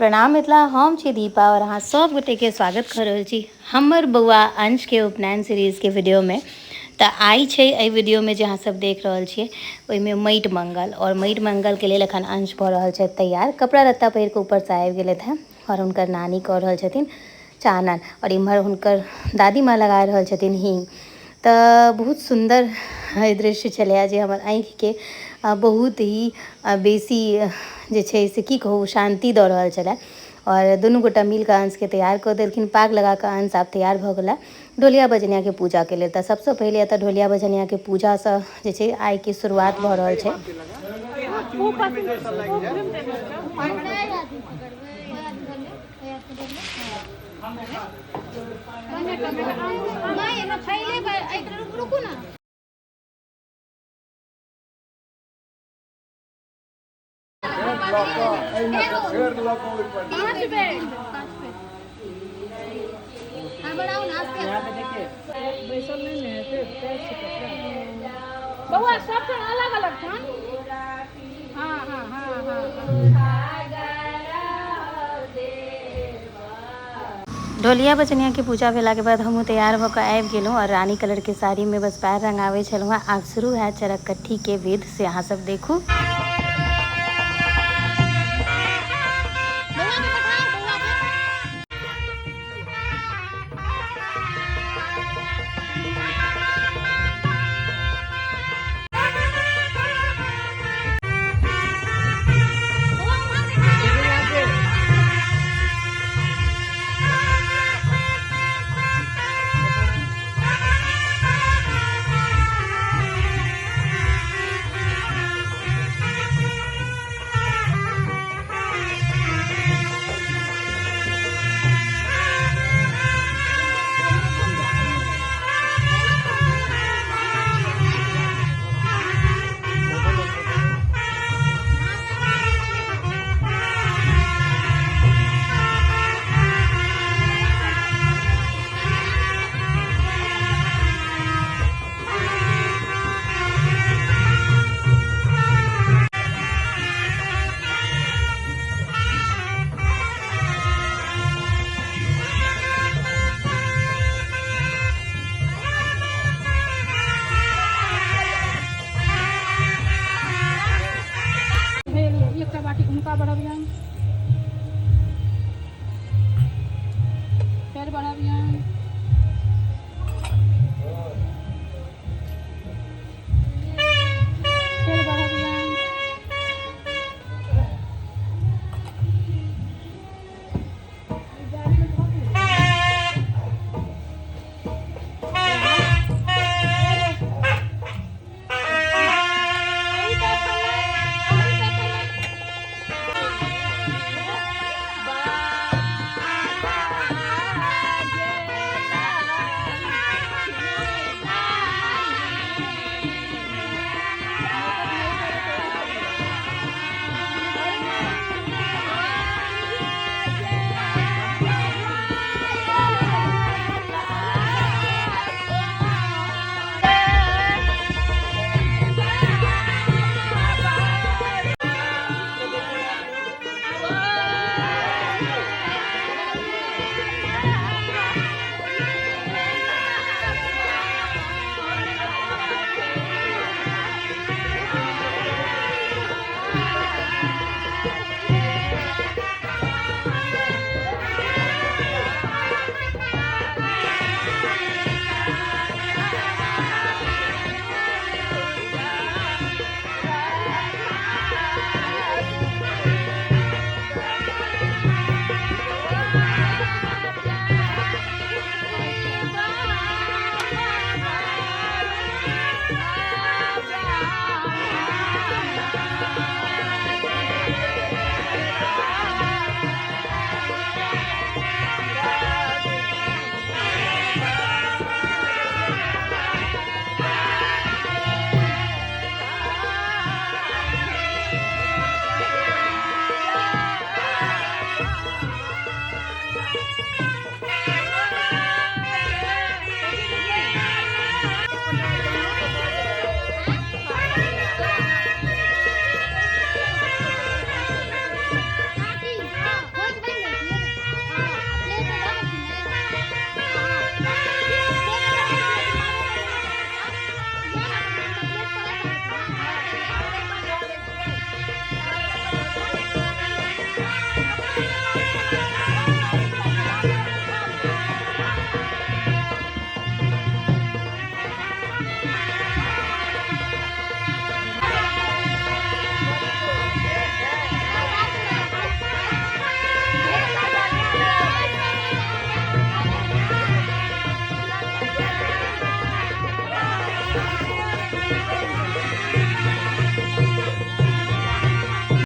प्रणाम मिथिला, हम छी दीपा और अहाँ सब गोटे के स्वागत कर रहल छी हमर बौआ अंश के उपनयन सीरीज के वीडियो में। तऽ आइ छै एहि वीडियो में जे अहाँ सब देख रहल छियै ओहिमे माटि मंगल, और माटि मंगल के लेल एखन अंश भऽ रहल छथि तैयार। कपड़ा लत्ता पहिर कऽ ऊपर से आबि गेलथि हेँ और हुनकर नानी कऽ रहल छथिन चानन, और इम्हर हुनकर दादी माँ लगा रहल छथिन हींग। तऽ बहुत सुन्दर दृश्य छलैए जे हमर आँखिके बहुत ही बेसी जे छै से की कहू शान्ति दऽ रहल छलै। और दुनू गोटा मिलकऽ अंशके तैयार कऽ देलखिन, पाग लगाकऽ अंश आब तैयार भऽ गेला ढोलिया बजनियाके पूजाके लेल। तऽ सबसँ पहिले एतऽ ढोलिया बजनियाके पूजासँ जे छै आइके शुरुआत भऽ रहल छै। बौआ सब अलग अलग छन। हाँ हाँ हाँ हाँ। ढोलिया बचनिया के पूजा भेला के बाद हमहूँ तैयार भऽ कऽ आबि गेलहुँ और रानी कलर के साड़ी में बस पैर रंगाबै छलहुँ। आब शुरू है चरकट्ठी के विध, से अहाँ सब देखू।